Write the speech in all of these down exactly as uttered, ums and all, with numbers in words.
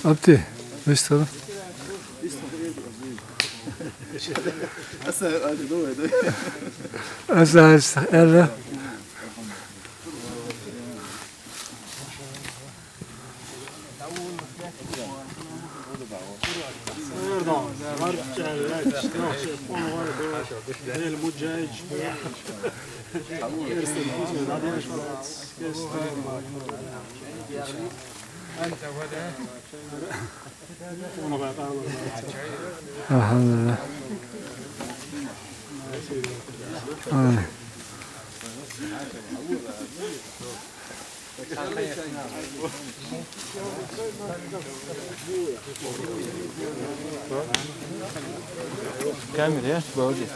Abdi, bist du? Asa, asa, asa, asa. Elhamdülillah. Amin. Kamera ya, bakalım.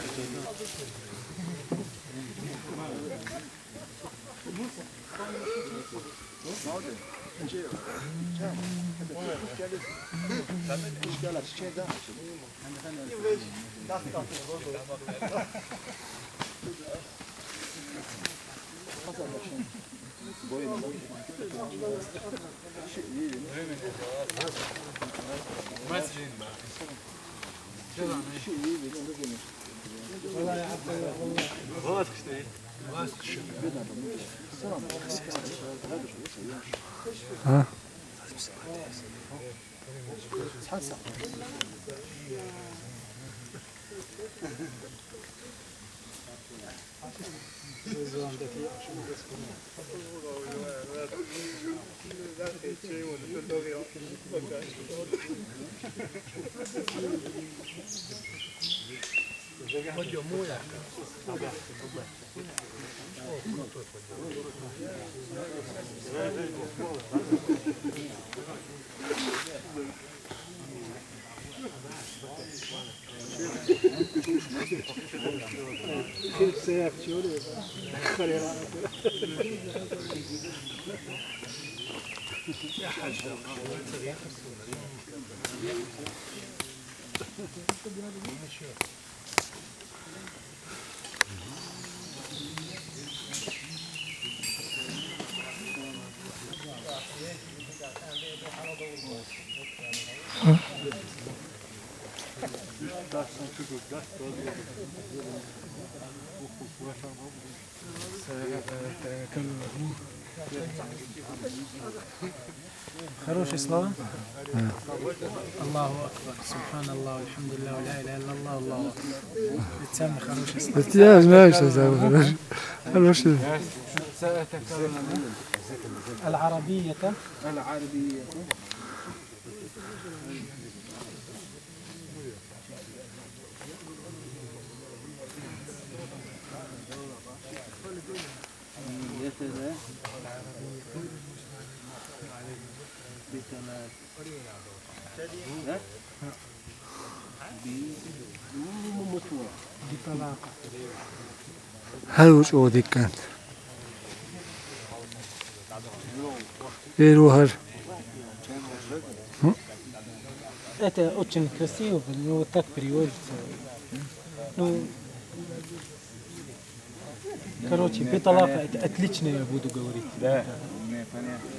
Ha? Хорошие слова. Аллаху акбар. Субханаллах, альхамдулиллах, ля иляха илляллах, Аллаху акбар. Это самые хорошие слова. Это я знаю, что это хорош-, хорошие. العربية. العربية. Hal wücüh dikkat. Эр вахар. Это очень красиво, ну, вот так переводится. Ну, короче, биталака, это отлично, я буду говорить. Да, мне понятно.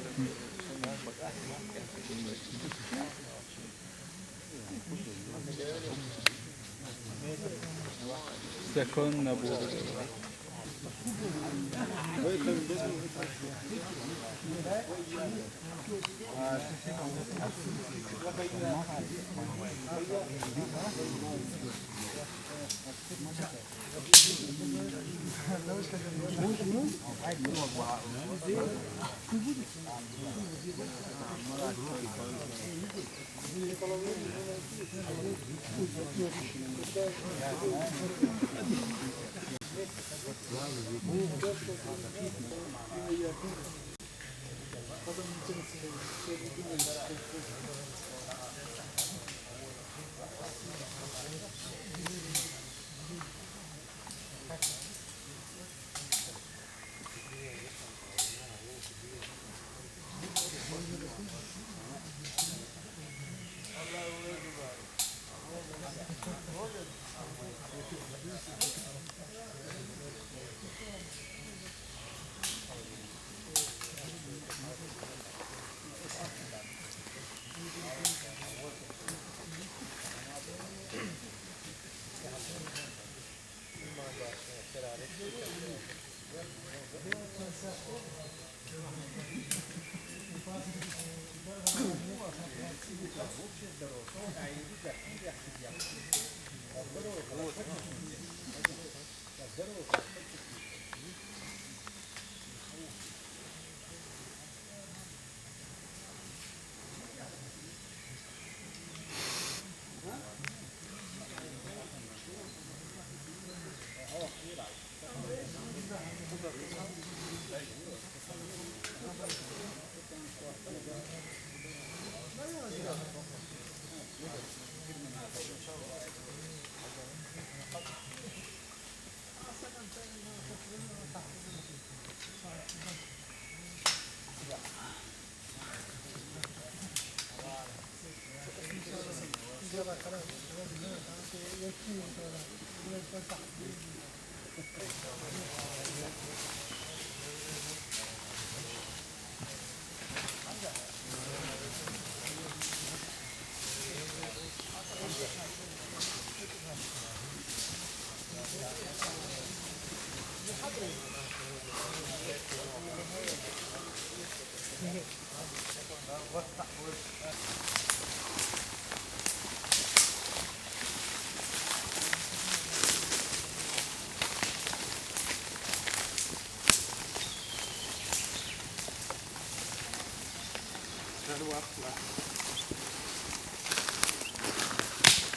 Законно буду говорить.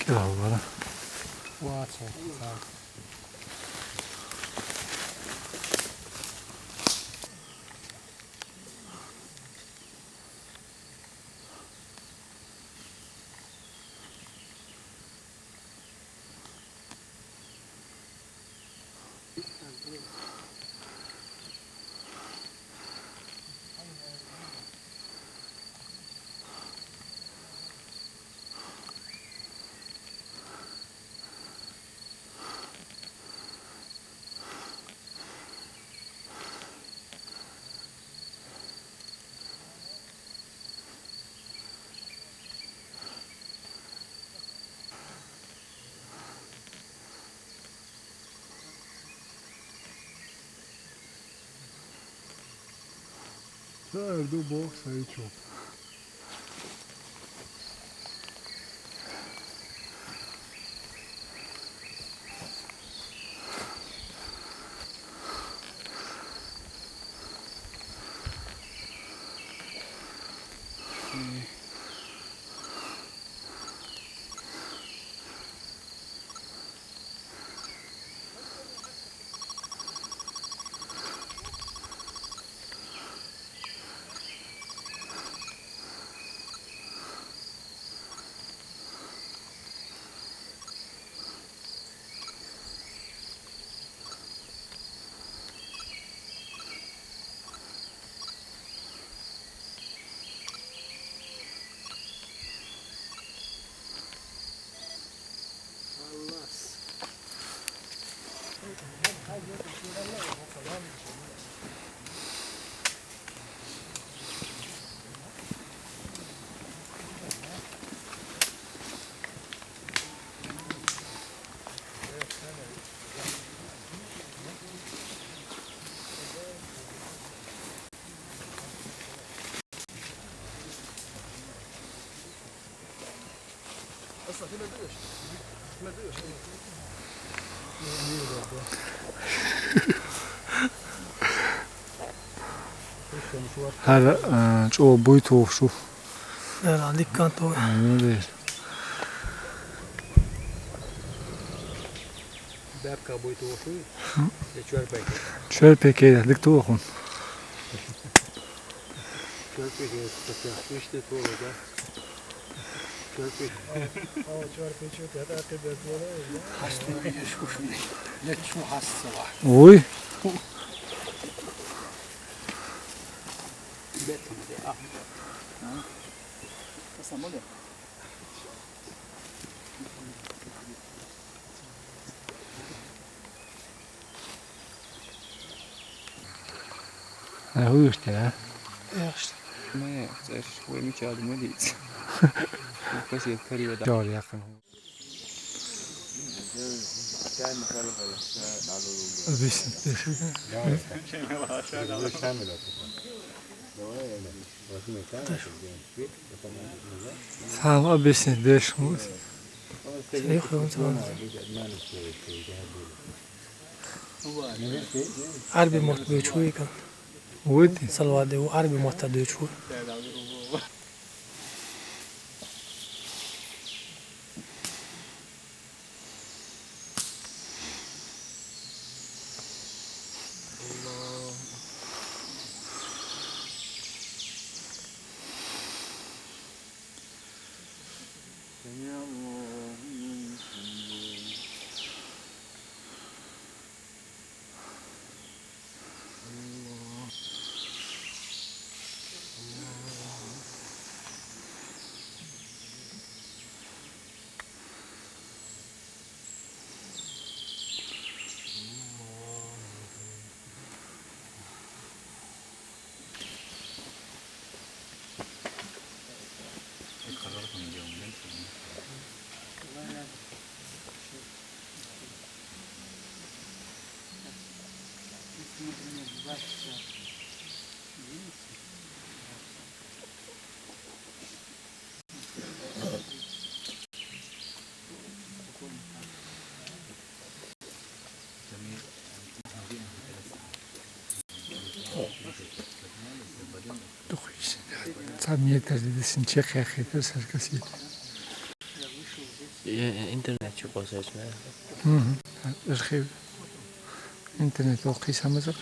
Ja, voilà. Erdo box, aí, tio. Гьар, э, чӀогӀа буй тохуш шу. Гьар диккан то. Молодец. Бепка буй тохуш шу? Э, чуьр пекер. Чуьр пекер, дик тохун. Чуьр пекер, пекер. Иште тоху, да? Уй. Ай, уйушта, а? Яхшы. Ма, цӀерш, вай мича ду ма диц. Касет карио да. Жор якъин. Бисин, бисин. Сам объяснить деш мус. Сей хуйун сам. Арби мурт бечуй кан. Уйди. Салваде у арби мурта дечуй. Цаб мектар дидисин чекхяхъитар саркасит. Э, интернет чу къосачна. Мгм. Архив. Интернет окъисамаза.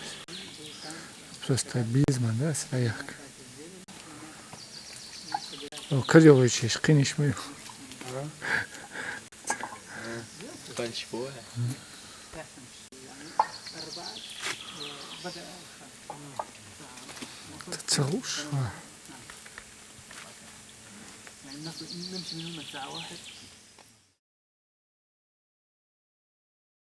Просто бизнес, да, саяхка. О, кадёвый чеш, къиниш муй. А? Э, панч бо, э? М. Т-, цагуш, а.